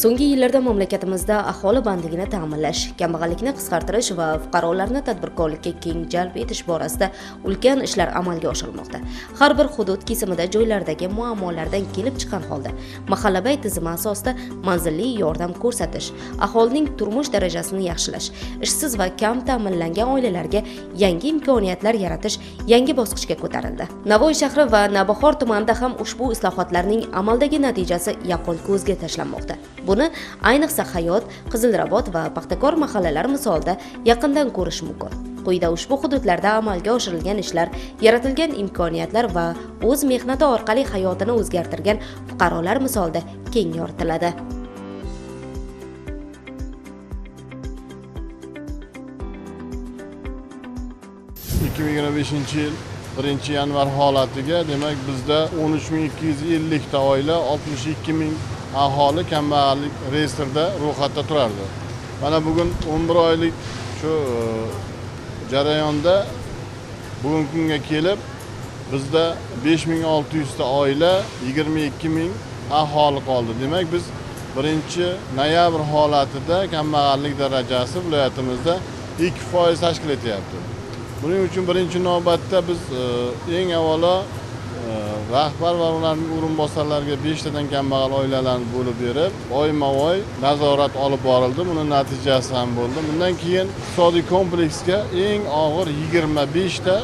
So'nggi yillarda mamlakatimizda aholi bandligini ta'minlash, kambag'allikni qisqartirish va fuqarolarni tadbirkorlikka keng jalb etish borasida ulkan ishlar amalga oshirilmoqda. Har bir hudud kesimida joylardagi muammolardan kelib chiqqan holda mahallabay tizimi asosida manzilli yordam ko'rsatish, aholining turmush darajasini yaxshilash, ishsiz va kam ta'minlangan oilalarga yangi imkoniyatlar yaratish yangi bosqichga ko'tarildi. Navoiy shahri va Navbahor tumanida ham ushbu islohotlarning amaldagi natijasi yaqqol ko'zga tashlanmoqda. Buni ayniqsa Hayot, Qizilrabot va Paxtakor mahallalari misolida yaqindan ko'rish mumkin. Quyida ushbu hududlarda amalga oshirilgan ishlar, yaratilgan imkoniyatlar va o'z mehnati orqali hayotini o'zgartirgan fuqarolar misolida keng yoritiladi. 2025-yil 1-yanvar holatiga, demak bizda 13 250 ta oila, 62 ming aholi kambag'allik reyestrida ro'yxatda turardi. Mana bugun 11 oylik shu jarayonda bugungi kunga kelib bizda 5600 ta oila, 22 ming aholi qoldi. Demak, biz 1-noyabr holatida kambag'allik darajasi viloyatimizda 2% tashkil etyapti. Buning uchun birinchi navbatda biz eng avvalo rahbar va ularning o'rinbosarlariga 5 tadan kambag'al oilalarni bo'lib berib, oyma-oy nazorat olib borildi. Buni natijasi ham bo'ldi. Bundan keyin iqtisodiy kompleksga eng og'ir 25 ta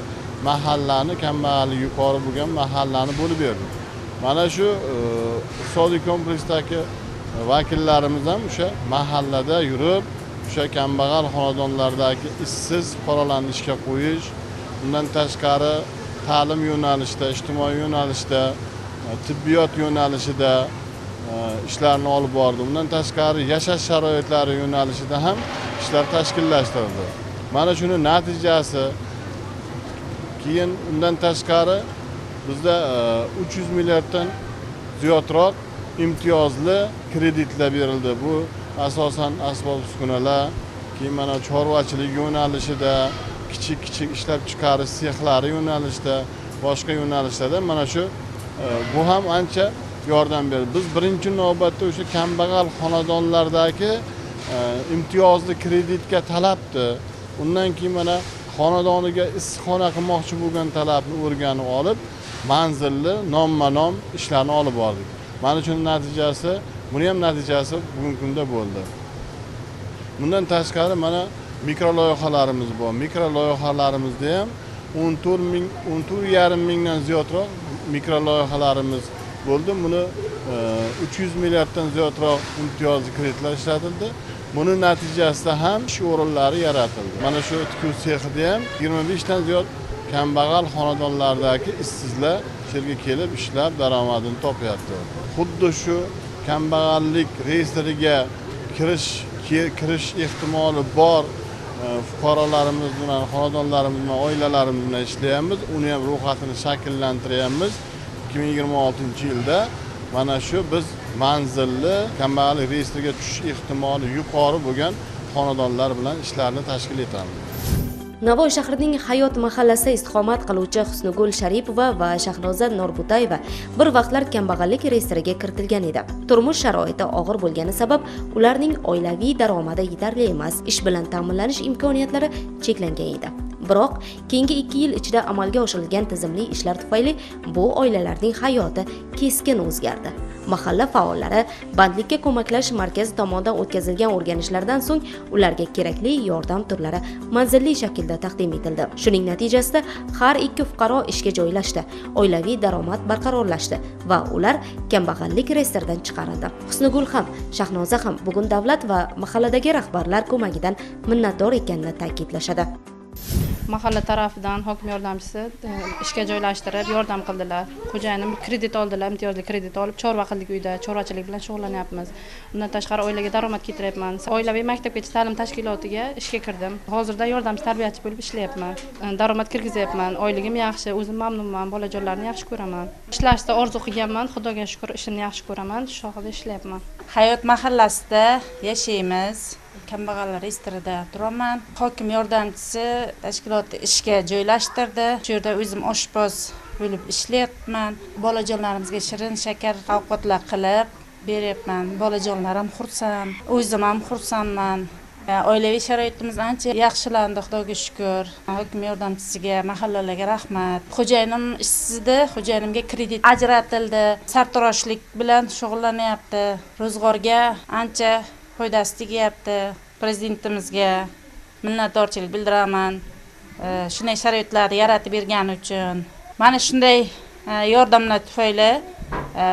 mahallani, kambag'allik yuqori bo'lgan mahallani bo'lib berdik. Mana shu iqtisodiy kompleksdagi vakillarimiz ham o'sha mahallada yurib, o'sha kambag'al xonadonlardagi ishsiz fuqarolarni ishga qo'yish, undan tashqari ta'lim yo'nalishida, ijtimoiy yo'nalishda, tibbiyot yo'nalishida ishlarni olib bordi. Undan tashqari yashash sharoitlari yo'nalishida ham ishlar tashkillashtirildi. Mana shuni natijasi keyin undan tashqari bizda 300 milliarddan ziyodroq imtiyozli kreditlar berildi. Bu asosan asbob uskunalar, keyin mana chorvachilik yo'nalishida, kichik-kichik ishlab chiqarish sexlari yo'nalishida, boshqa yo'nalishlarda mana shu bu ham ancha yordam berdi. Biz birinchi navbatda o'sha kambag'al xonadonlardagi imtiyozli kreditga talabni, undan keyin mana xonadoniga issiqxona qilmoqchi bo'lgan talabni o'rganib olib, manzilli nomma-nom ishlarni olib bordik. Mana shunun natijasi, buni ham natijasi bugungi kunda bo'ldi. Bundan tashqari mana mikroloyihalarimiz bor. Mikroloyihalarimizda ham 14 ming, 14,5 mingdan ziyodroq mikroloyihalarimiz bo'ldi. Buni 300 milliarddan ziyodroq imtiyozli kreditlar ishlatildi. Buni natijasida ham ish o'rinlari yaratildi. Mana shu tikuv sexida ham 25 dan ziyod kambag'al xonadonlardagi ishsizlar shu yerga kelib ishlab daromadini topyapti. Xuddi shu kambag'allik reyestriga kirish ehtimoli bor fuqarolarimiz bilan, xonadonlarimiz bilan, oilalarimiz bilan ishlayapmiz. Uni ham ro'yxatini shakllantiryapmiz. 2026-yilda mana shu biz manzilli kambag'allik reyestriga tushish ehtimoli yuqori bo'lgan xonadonlar bilan ishlarni tashkil etamiz. Navoiy shahrining Hayot mahallasida istiqomat qiluvchi Husnugul Sharipova va Shahnoza Norbutayeva bir vaqtlar kambag'allik reyestriga kiritilgan edi. Turmush sharoiti og'ir bo'lgani sabab ularning oilaviy daromadi yetarli emas, ish bilan ta'minlanish imkoniyatlari cheklangan edi. Biroq keyingi 2 yil ichida amalga oshirilgan tizimli ishlar tufayli bu oilalarning hayoti keskin o'zgardi. Mahalla faollari bandlikka ko'maklash markazi tomonidan o'tkazilgan o'rganishlardan so'ng ularga kerakli yordam turlari manzilli shaklda taqdim etildi. Shuning natijasida har ikki fuqaro ishga joylashdi, oilaviy daromad barqarorlashdi va ular kambag'allik reyestridan chiqarildi. Husnugul ham, Shahnoza ham bugun davlat va mahalladagi rahbarlar ko'magidan minnatdor ekanini ta'kidlashadi. Mahalla tarafidan hokim yordamchisi ishga joylashtirib yordam qildilar. Xo'jayinim kredit oldilar, imtiyozli kredit olib chorva qildik uyda, chorvachilik bilan shug'ullanyapmiz. Undan tashqari oilaga daromad keltiryapman. Oilaviy maktabgacha ta'lim tashkilotiga ishga kirdim. Hozirda yordamchi tarbiyachi bo'lib ishlayapman. Daromad kirgizyapman. Oyligim yaxshi, o'zim mamnunman, bolajonlarni yaxshi ko'raman. Ishlashni orzu qilganman, Xudoga shukr, ishimni yaxshi ko'raman, shu sohada ishlayapman. Hayot mahallasida yashaymiz. Kambag'allar reyestrida turaman. Hokim yordamchisi tashkilotni ishga joylashtirdi. Shu yerda o'zim oshpaz bo'lib ishlayapman. Bolajonlarimizga shirin shakar ovqatlar qilib beryapman. Bolajonlarim xursand, o'zim ham xursandman. Oilaviy sharoitimiz ancha yaxshilandi, Xudoga shukr. Hokim yordamchisiga, mahallalarga rahmat. Xo'jayinim ishsizdi, xo'jayinimga kredit ajratildi. Sartaroshlik bilan shug'ullanyapti. Ro'zg'orga ancha foydasi tegyapti. Prezidentimizga minnatdorchilik bildiraman. Shunday sharoitlarni yaratib bergani uchun. Mana shunday yordamlar tufayli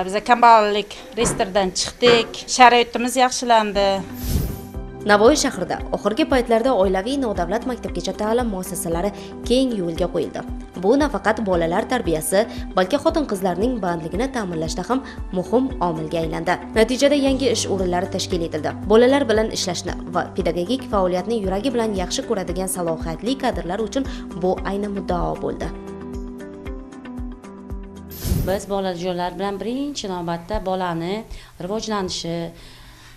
biz kambag'allik reyestridan chiqdik. Sharoitimiz yaxshilandi. Navoiy shahrida oxirgi paytlarda oilaviy nodavlat maktabgacha ta'lim muassasalari keng yo'lga qo'yildi. Bu nafaqat bolalar tarbiyasi, balki xotin-qizlarning bandligini ta'minlashda ham muhim omilga aylandi. Natijada yangi ish o'rinlari tashkil etildi. Bolalar bilan ishlashni va pedagogik faoliyatni yuragi bilan yaxshi ko'radigan salohiyatli kadrlar uchun bu ayni muddao bo'ldi. Biz bolajonlar bilan birinchi navbatda bolani rivojlanishi,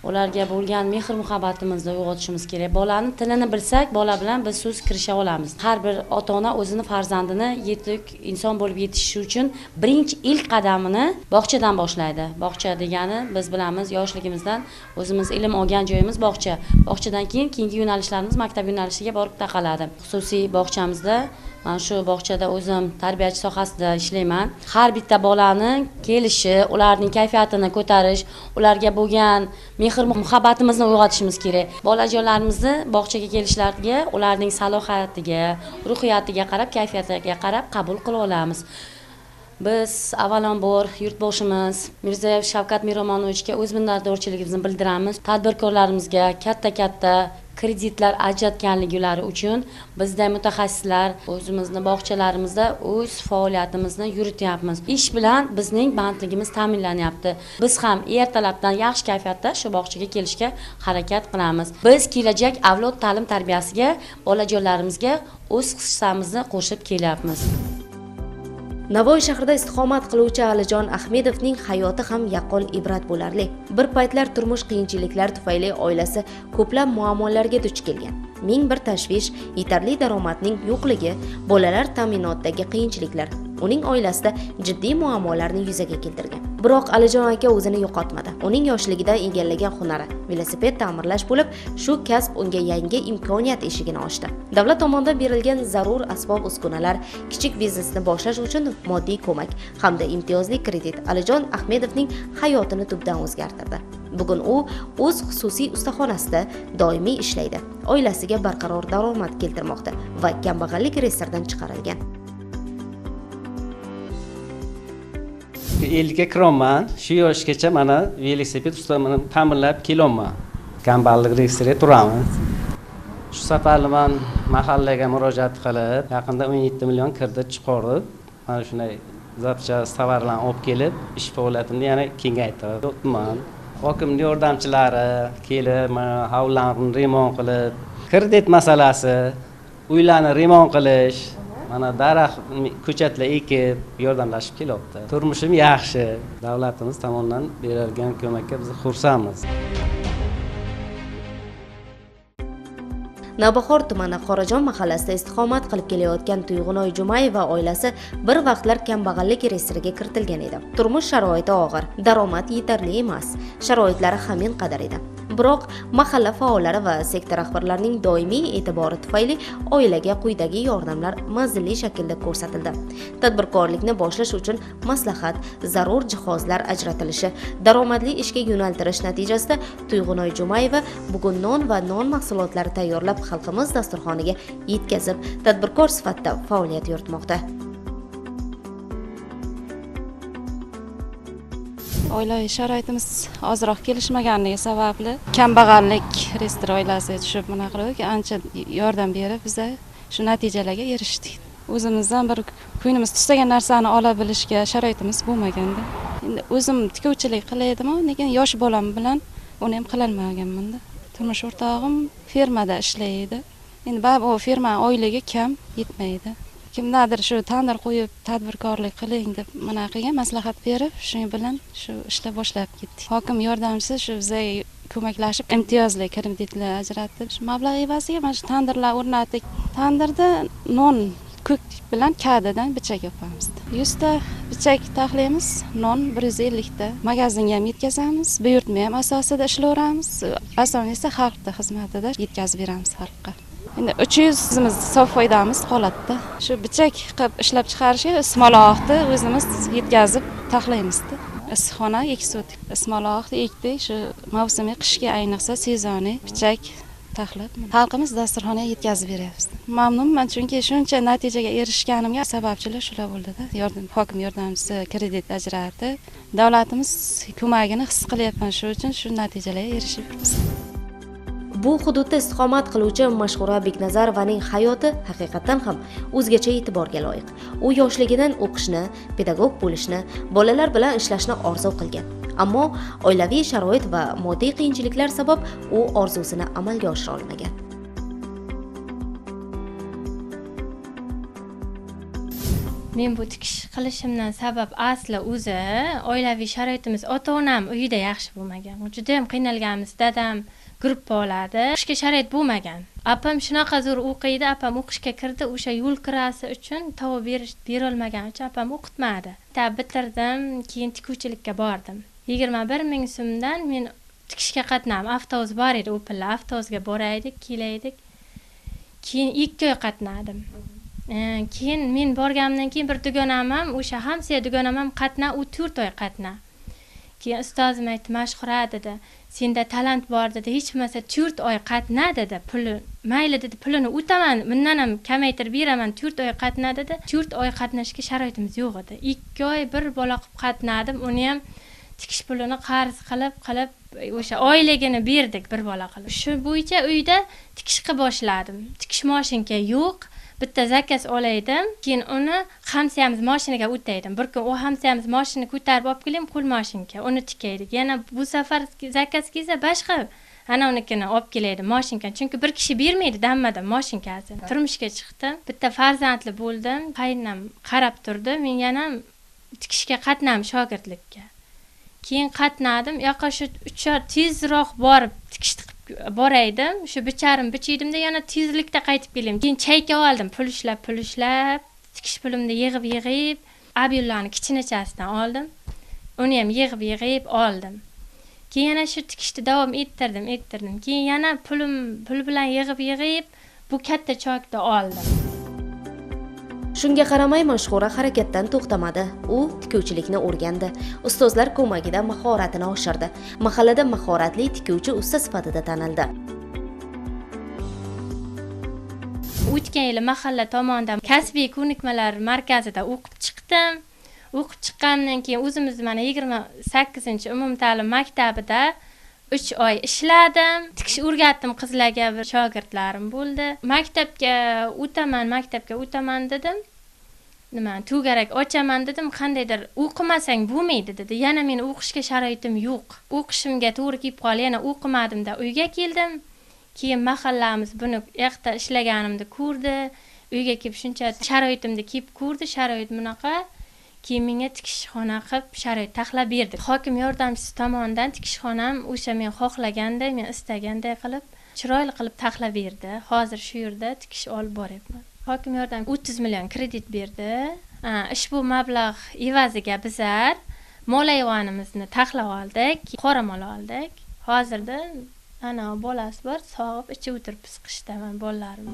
ularga bo'lgan mehr-muhabbatimizni uyg'otishimiz kerak. Bolani tilini bilsak, bola bilan biz so'z kirisha olamiz. Har bir ota-ona o'zini farzandini yetuk inson bo'lib yetishishi uchun birinchi ilk qadamini bog'chadan boshlaydi. Bog'cha degani biz bilamiz, yoshligimizdan o'zimiz ilm olgan joyimiz bog'cha. Bog'chadan keyin keyingi yo'nalishlarimiz maktab yo'nalishiga borib taqaladi. Xususiy bog'chamizda mana shu bog'chada o'zim tarbiyachi sohasida ishlayman. Har bitta bolaning kelishi, ularning kayfiyatini ko'tarish, ularga bo'lgan mehr-muhabbatimizni uyg'otishimiz kerak. Bolajonlarimizni bog'chaga kelishlariga, ularning salohiyatiga, ruhiyatiga qarab, kayfiyatiga qarab qabul qila olamiz. Biz avvalambor yurtboshimiz Mirziyoyev Shavkat Miromonovichga o'z minnatdorchiligimizni bildiramiz. Tadbirkorlarimizga katta-katta kreditlar ajratganliklari uchun bizda mutaxassislar o'zimizni bog'chalarimizda o'z faoliyatimizni yurityapmiz. Ish bilan bizning bandligimiz ta'minlanyapti. Biz ham ertalabdan yaxshi kayfiyatda shu bog'chaga kelishga harakat qilamiz. Biz kelajak avlod ta'lim tarbiyasiga, bolajonlarimizga o'z hissamizni qo'shib kelyapmiz. Navoiy shahrida istiqomat qiluvchi Alijon Ahmedovning hayoti ham yaqqol ibrat bo'larli. Bir paytlar turmush qiyinchiliklari tufayli oilasi ko'plab muammolarga duch kelgan. Ming bir tashvish, yetarli daromadning yo'qligi, bolalar ta'minotidagi qiyinchiliklar uning oilasida jiddiy muammolarni yuzaga keltirgan. Biroq Alijon aka o'zini yo'qotmadi. Uning yoshligidan egallagan hunari velosiped ta'mirlash bo'lib, shu kasb unga yangi imkoniyat eshigini ochdi. Davlat tomonidan berilgan zarur asbob-uskunalar, kichik biznesni boshlash uchun moddiy ko'mak hamda imtiyozli kredit Alijon Ahmedovning hayotini tubdan o'zgartirdi. Bugun u o'z xususiy ustaxonasida doimiy ishlaydi. Oilasiga barqaror daromad keltirmoqda va kambag'allik reyestridan chiqarilgan. 50 ga kiraman, shu yoshgacha mana velosiped ustamini ta'mirlab kelyapman. Kambag'allik reyestrida turamiz. Shu safar men mahallaga murojaat qilib, yaqinda 17 million kredit chiqarib, mana shunday zapchast tovarlarni olib kelib, ish faoliyatimni yana kengaytiryapman. Hokimning yordamchilari kelib, mana hovlarni remont qilib, kredit masalasi, uylarni remont qilish, mana daraxt ko'chatlar ekib yordamlashib kelyapti. Turmushim yaxshi. Davlatimiz tomonidan berilgan ko'makka biz xursandmiz. Navbahor tumani Qorajon mahallasida istiqomat qilib kelayotgan Tuyg'unoy Jumayeva oilasi bir vaqtlar kambag'allik reyestriga kiritilgan edi. Turmush sharoiti og'ir, daromad yetarli emas, sharoitlari hamin qadar edi. Biroq mahalla faollari va sektor rahbarlarining doimiy e'tibori tufayli oilaga quyidagi yordamlar manzilli shaklda ko'rsatildi. Tadbirkorlikni boshlash uchun maslahat, zarur jihozlar ajratilishi, daromadli ishga yo'naltirish natijasida Tuyg'unoy Jumayeva bugun non va non mahsulotlari tayyorlab xalqimiz dasturxoniga yetkazib, tadbirkor sifatida faoliyat yuritmoqda. Oilaviy sharoitimiz ozroq kelishmaganligi sababli kambag'allik reyestri oilasiga tushib mana qildik, ancha yordam berib biza shu natijalarga erishdik. O'zimizdan bir ko'nglimiz tustagan narsani ola bilishga sharoitimiz bo'lmaganda. Endi o'zim tikuvchilik qilardim, lekin yosh bolam bilan uni ham qilolmaganman-da. Turmush o'rtog'im fermada ishlaydi. Endi baribir u ferma oyligi kam yetmaydi. Kimdadir shu tandir qo'yib tadbirkorlik qiling deb mana qilgan maslahat berib, shuning bilan shu ishla boshlab ketdik. Hokim yordamchisi shu bizga ko'maklashib imtiyozli kreditlar ajratib, shu mablag' evaziga mana shu tandirlar o'rnatdik. Tandirda non Ko'k bilan kadadan bichak yopamiz. 100 ta bichak taxlaymiz, non 150 ta. Magazinga ham yetkazamiz, buyurtma ham asosida ishlayveramiz. Asosan esa xalqning xizmatida yetkazib beramiz xalqqa. Endi 300 imiz sof foydamiz qoladida. Shu bichak qilib ishlab chiqarishga ismaloqni o'zimiz yetkazib taxlaymizda. Issiqxona 2 sotik. Ismaloqni ekdik, shu mavsumiy qishga ayniqsa sezoniy bichak taxlab xalqimiz dasturxonaga yetkazib beryapmiz. Mamnunman, chunki shuncha natijaga erishganimga sababchilar shular bo'ldida. Yordam, hokim yordamchisi kredit ajratib, davlatimiz ko'magini his qilyapman, shu uchun shu natijalarga erishyapmiz. Bu hududda istiqomat qiluvchi Mashhura Beknazarovaning hayoti haqiqatan ham o'zgacha e'tiborga loyiq. U yoshligidan o'qishni, pedagog bo'lishni, bolalar bilan ishlashni orzu qilgan. Ammo oilaviy sharoit va moddiy qiyinchiliklar sabab u orzusini amalga oshira olmagan. Men bu tikish qilishimdan sabab asli o'zi oilaviy sharoitimiz, ota-onam uyida yaxshi bo'lmagan. Juda ham qiynalganmiz. Dadam gruppa oladi. O'qishga sharoit bo'lmagan. Opam shunaqa zo'r o'qiydi, opam o'qishga kirdi, o'sha yo'l kirasi uchun tovuq berolmagani uchun opam o'qitmadi. Bitirdim, keyin tikuvchilikka bordim. 21 ming so'mdan men tikishga qatnadim. Avtobus bor edi, u pilla avtobusga boraydik, kelaydik. Keyin 2 oy qatnadim. Keyin men borganimdan keyin bir dugonam ham, o'sha hamsiya dugonam ham qatna, u 4 oy qatna. Keyin ustozim aytdi, Mashhura dedi, senda talant bor dedi, hech bo'lmasa 4 oy qatna dedi, puli mayli dedi, pulini o'taman, bundan ham kamaytirib beraman, 4 oy qatna dedi. 4 oy qatnashga sharoitimiz yo'q edi. 2 oy bir bola qilib qatnadim, uni ham tikish pulini qarz qilib o'sha oyligini berdik bir bola qilib. Shu bo'yicha uyda tikish qilib boshladim. Tikish mashinka yo'q. Bitta zakaz olaydim, keyin uni hamsiyamiz mashinaga o'taydim. Bir kun u hamsiyamiz mashinani ko'tarib olib kelim, qo'l mashinka, uni tikaydik. Yana bu safar zakaz kelsa boshqa ana unikini olib kelaydi mashinkani. Chunki bir kishi bermaydi dammadan mashinkasini. Turmushga chiqdim, bitta farzandli bo'ldim. Qaynonam qarab turdi, men yana tikishga qatnam shogirdlikka. Keyin qatnadim, yoqa shu 3 tezroq borib tikishni boraydim, shu bicharim bichiydimda yana tezlikda qaytib kelim. Keyin chayka oldim, pul ishlab, tikish pulimni yig'ib, Abdullani kichinachasidan oldim. Uni ham yig'ib oldim. Keyin yana shu tikishni davom ettirdim. Keyin yana pul bilan yig'ib bu katta chokni oldim. Shunga qaramay Mashhura harakatdan to'xtamadi. U tikuvchilikni o'rgandi. Ustozlar ko'magida mahoratini oshirdi. Mahallada mahoratli tikuvchi usta sifatida tanildi. O'tgan yili mahalla tomonidan kasbiy ko'nikmalar markazida o'qib chiqdim. O'qib chiqqandan keyin o'zimiz mana 28-umumta'lim maktabida 3 oy ishladim. Tikish o'rgatdim qizlarga, bir shogirdlarim bo'ldi. Maktabga o'taman dedim. Nima, to'garak ochaman dedim, qandaydir o'qimasang bo'lmaydi dedi. Yana men o'qishga sharoitim yo'q. O'qishimga to'g'ri kelib qoldi, yana o'qimadimda uyga keldim. Keyin mahallamiz buni yoqda ishlaganimni ko'rdi. Uyga kelib shuncha sharoitimni kelib ko'rdi, sharoit bunaqa. Keyin menga tikishxona qilib sharoit taxlab berdi. Hokim yordamchisi tomonidan tikishxonam o'sha men xohlaganday, men istaganday qilib, chiroyli qilib taxlab berdi. Hozir shu yerda tikish olib boryapman. Hokim yordam 30 million kredit berdi. Ushbu mablag' evaziga bizlar mol hayvonimizni taxlab oldik, qoramol oldik. Hozirda ana bolasi bor, sog'ib ichib o'tiribmiz qishda men bolalarim.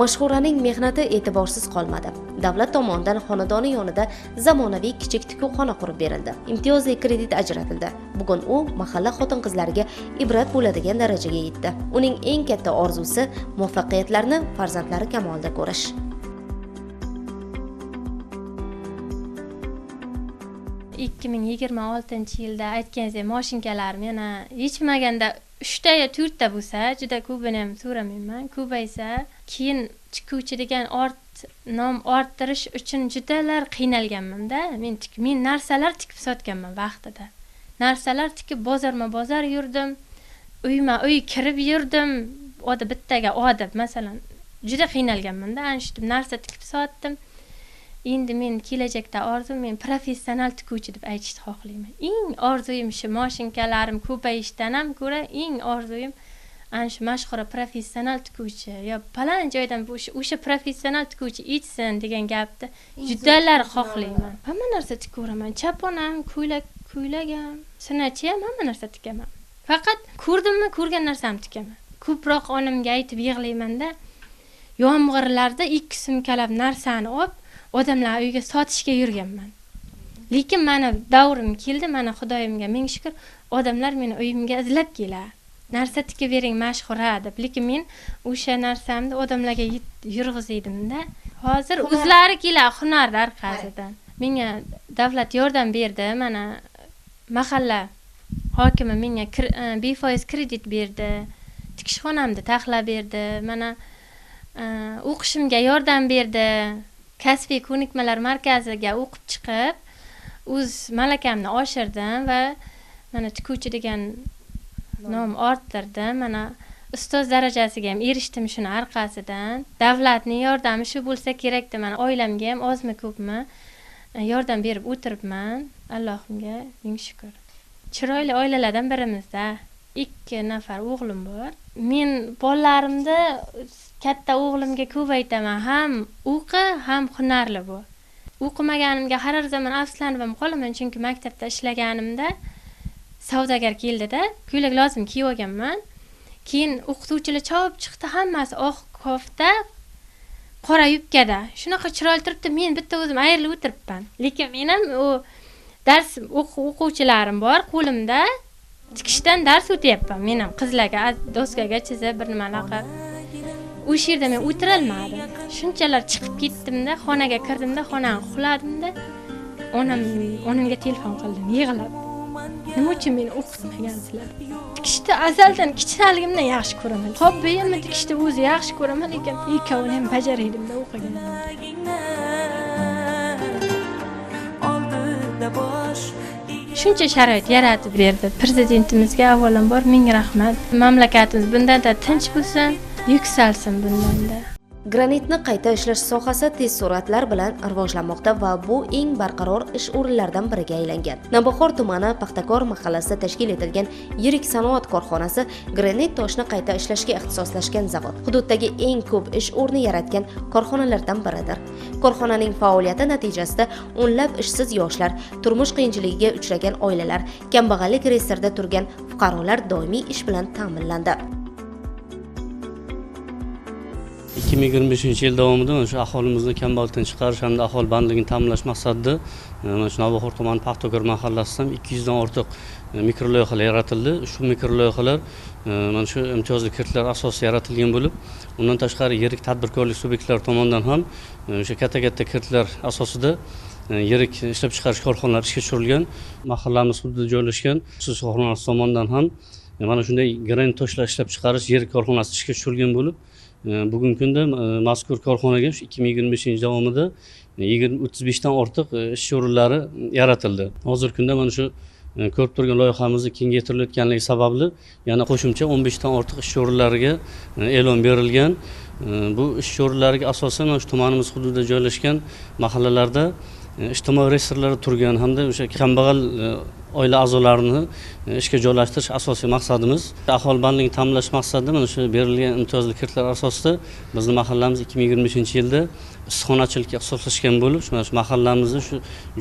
Mashhuraning mehnati e'tiborsiz qolmadi. Davlat tomonidan xonadoni yonida zamonaviy kichik tikuvxona qurib berildi. Imtiyozli kredit ajratildi. Bugun u mahalla xotin-qizlariga ibrat bo'ladigan darajaga yetdi. Uning eng katta orzusi muvaffaqiyatlarni farzandlari kamolida ko'rish. 2026-yilda aytganingizdek mashinkalarim yana hech bo'lmaganda 3 ta yo 4 ta bo'lsa, juda ko'pini ham so'ramayman, ko'paysa, keyin tikuvchi degan nom orttirish uchun judalar qiynalganman-da. Men narsalar tikib sotganman vaqtida. Narsalar tikib bozorma-bozor yurdim, uyma-uy kirib yurdim, bittaga odib, masalan, juda qiynalganman-da. Ana shu narsa tikib sotdim. Endi men kelajakda orzum, men professional tikuvchi deb aytishni xohlayman. Eng orzuyim shu, mashinkalarim ko'payishdan ham ko'ra eng orzuyim Ana shu mashhur professional tikuvchi yo falon joydan o'sha professional tikuvchi yetsin degan gapni judalar xohlayman. Hamma narsa tikaveraman. Chapon ham, ko'ylak ham, sinachi ham, hamma narsa tikaman. Faqat ko'rdimmi, ko'rgan narsamni tikaman. Ko'proq onamga aytib yig'layman-da. Yomg'irlarda 2 sumkalab narsani olib, odamlar uyiga sotishga yurganman. Lekin mana davrim keldi, mana Xudoyimga ming shukr, odamlar meni uyimga izlab keladi. Narsa tikib bering mashhura deb. Lekin men o'sha narsamni odamlarga yurg'izdim-da. Hozir o'zlari keladi hunarni orqasidan. Menga davlat yordam berdi, mana mahalla hokimi menga befoiz kredit berdi, tikishxonamni taxlab berdi, mana o'qishimga yordam berdi. Kasbiy ko'nikmalar markaziga o'qib chiqib, o'z malakamni oshirdim va mana tikuvchi degan nom orttirdim. Mana ustoz darajasiga ham erishdim shuni orqasidan. Davlatning yordami shu bo'lsa kerakdi. Mana oilamga ham ozmi ko'pmi yordam berib o'tiribman. Allohimga ming shukr. Chiroyli oilalardan birimizda. 2 nafar o'g'lim bor. Men bolalarimni katta o'g'limga ko'p aytaman, ham o'qi, ham hunarli bo'l. O'qimaganimga har zamon afsuslanib ham qolaman, chunki maktabda ishlaganimda savdogar keldida, ko'ylak lozim kiyib olganman. Keyin o'qituvchilar chopib chiqdi, hammasi oq kofta, qora yubkada. Shunaqa chiroyli turibdi, men bitta o'zim ayrilib o'tiribman. Lekin men ham u dars o'quvchilarim bor, qo'limda tikishdan dars o'tyapman. Men ham qizlarga doskaga chizib bir nimalar qilib. O'sha yerda men o'tirolmadim. Shunchalar chiqib ketdimda, xonaga kirdimda, xonani uxladimda, onamga telefon qildim, yig'lab. Nima uchun meni o'qitmagansizlar? Tikishni azaldan kichkinaligimdan yaxshi ko'raman. Hobbiyimni tikishni o'zi yaxshi ko'raman, lekin ikkovini ham bajaraydim-da o'qiganimda. Shuncha sharoit yaratib berdi. Prezidentimizga avvalambor ming rahmat. Mamlakatimiz bundan-da tinch bo'lsin, yuksalsin bundan-da. Granitni qayta ishlash sohasi tez sur'atlar bilan rivojlanmoqda va bu eng barqaror ish o'rinlaridan biriga aylangan. Navbahor tumani Paxtakor mahallasida tashkil etilgan yirik sanoat korxonasi granit toshni qayta ishlashga ixtisoslashgan zavod. Hududdagi eng ko'p ish o'rni yaratgan korxonalardan biridir. Korxonaning faoliyati natijasida o'nlab ishsiz yoshlar, turmush qiyinchiligiga uchragan oilalar, kambag'allik reyestrida turgan fuqarolar doimiy ish bilan ta'minlandi. 2025 yil davomida mana shu aholimizni kambag'allikdan chiqarish hamda aholi bandligini ta'minlash maqsadida mana shu Navbahor tumani Paxtakor mahallasida ham 200 dan ortiq mikro loyihalar yaratildi. Shu mikro loyihalar mana shu imtiyozli kreditlar asosida yaratilgan bo'lib, undan tashqari yirik tadbirkorlik subyektlari tomonidan ham o'sha katta-katta kreditlar asosida yirik ishlab chiqarish korxonalari ishga tushirilgan. Mahallamiz hududida joylashgan xususiy korxonalar tomonidan ham mana shunday granit toshlar ishlab chiqarish yirik korxonasi ishga tushirilgan bo'lib, bugungi kunda mazkur korxonaga 2025 yil davomida 35 dan ortiq ish o'rinlari yaratildi. Hozirgi kunda mana shu ko'rib turgan loyihamizni kengaytirilayotganligi sababli yana qo'shimcha 15 dan ortiq ish o'rinlariga e'lon berilgan. Bu ish o'rinlariga asosan mana shu tumanimiz hududida joylashgan mahallalarda ijtimoiy reyestrlarda turgan hamda o'sha kambag'al oila a'zolarini ishga joylashtirish asosiy maqsadimiz. Aholi bandligini ta'minlash maqsadida mana shu berilgan imtiyozli kreditlar asosida bizni mahallamiz 2025-yilda issiqxonachilikka ixtisoslashgan bo'lib, mana shu mahallamizda shu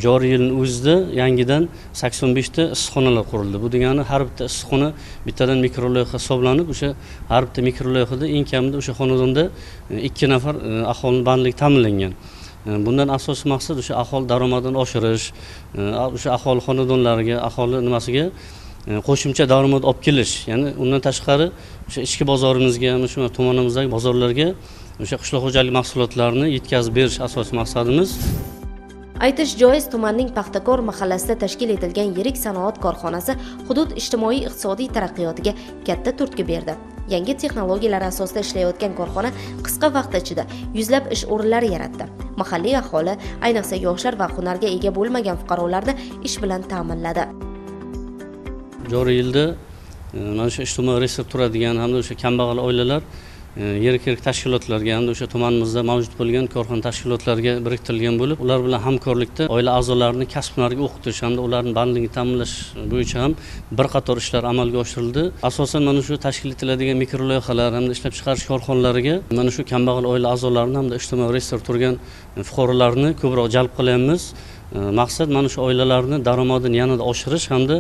joriy yilning o'zida yangidan 85 ta issiqxonalar qurildi. Bu degani har bitta issiqxona bittadan mikro loyiha hisoblanib, o'sha har bitta mikro loyihada eng kamida o'sha xonadonda 2 nafar aholining bandligi ta'minlangan. Bundan asosiy maqsad o'sha aholi daromadini oshirish, o'sha aholi xonadonlariga, aholi nimasiga qo'shimcha daromad olib kelish. Ya'ni undan tashqari o'sha ichki bozorimizga, mana shu tumanimizdagi bozorlarga o'sha qishloq xo'jalik mahsulotlarini yetkazib berish asosiy maqsadimiz. Aytish joiz, tumanning Paxtakor mahallasida tashkil etilgan yirik sanoat korxonasi hudud ijtimoiy iqtisodiy taraqqiyotiga katta turtki berdi. Yangi texnologiyalar asosida ishlayotgan korxona qisqa vaqt ichida yuzlab ish o'rinlari yaratdi. Mahalliy aholi, ayniqsa yoshlar va hunarga ega bo'lmagan fuqarolarni ish bilan ta'minladi. Joriy yilda mana shu ijtimoiy reyestr turadigan hamda o'sha kambag'al oilalar Yirik-yirik tashkilotlarga hamda o'sha tumanimizda mavjud bo'lgan korxona tashkilotlarga biriktirilgan bo'lib, ular bilan hamkorlikda oila a'zolarini kasb-hunarga o'qitish hamda ularning bandligini ta'minlash bo'yicha ham bir qator ishlar amalga oshirildi. Asosan mana shu tashkil etiladigan mikroloyihalar hamda ishlab chiqarish korxonalariga mana shu kambag'al oila a'zolarini hamda ijtimoiy reyestrda turgan fuqarolarni ko'proq jalb qilyapmiz. Maqsad mana shu oilalarni daromadini yanada oshirish hamda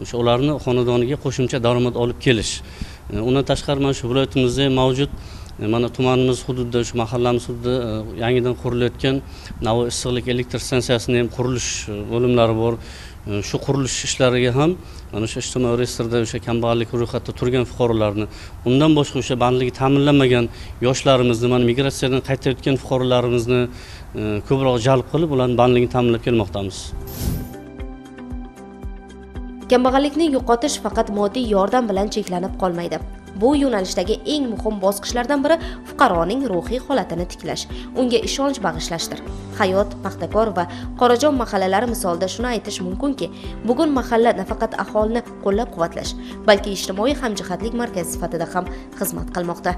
o'sha ularni xonadoniga qo'shimcha daromad olib kelish. Undan tashqari mana shu viloyatimizda mavjud mana tumanimiz hududida, shu mahallamiz hududida yangidan qurilayotgan Navoiy issiqlik elektr stansiyasining ham qurilish bo'limlari bor. Shu qurilish ishlariga ham mana shu ijtimoiy reyestrda o'sha kambag'allik ro'yxatida turgan fuqarolarni, undan boshqa o'sha bandligi ta'minlanmagan yoshlarimizni, mana migratsiyadan qaytayotgan fuqarolarimizni ko'proq jalb qilib, ularning bandligini ta'minlab kelmoqdamiz. Kambag'allikni yo'qotish faqat moddiy yordam bilan cheklanib qolmaydi. Bu yo'nalishdagi eng muhim bosqichlardan biri fuqaroning ruhiy holatini tiklash, unga ishonch bag'ishlashdir. Hayot, Paxtakor va Qorajon mahallalari misolida shuni aytish mumkinki, bugun mahalla nafaqat aholini qo'llab-quvvatlash, balki ijtimoiy hamjihatlik markazi sifatida ham xizmat qilmoqda.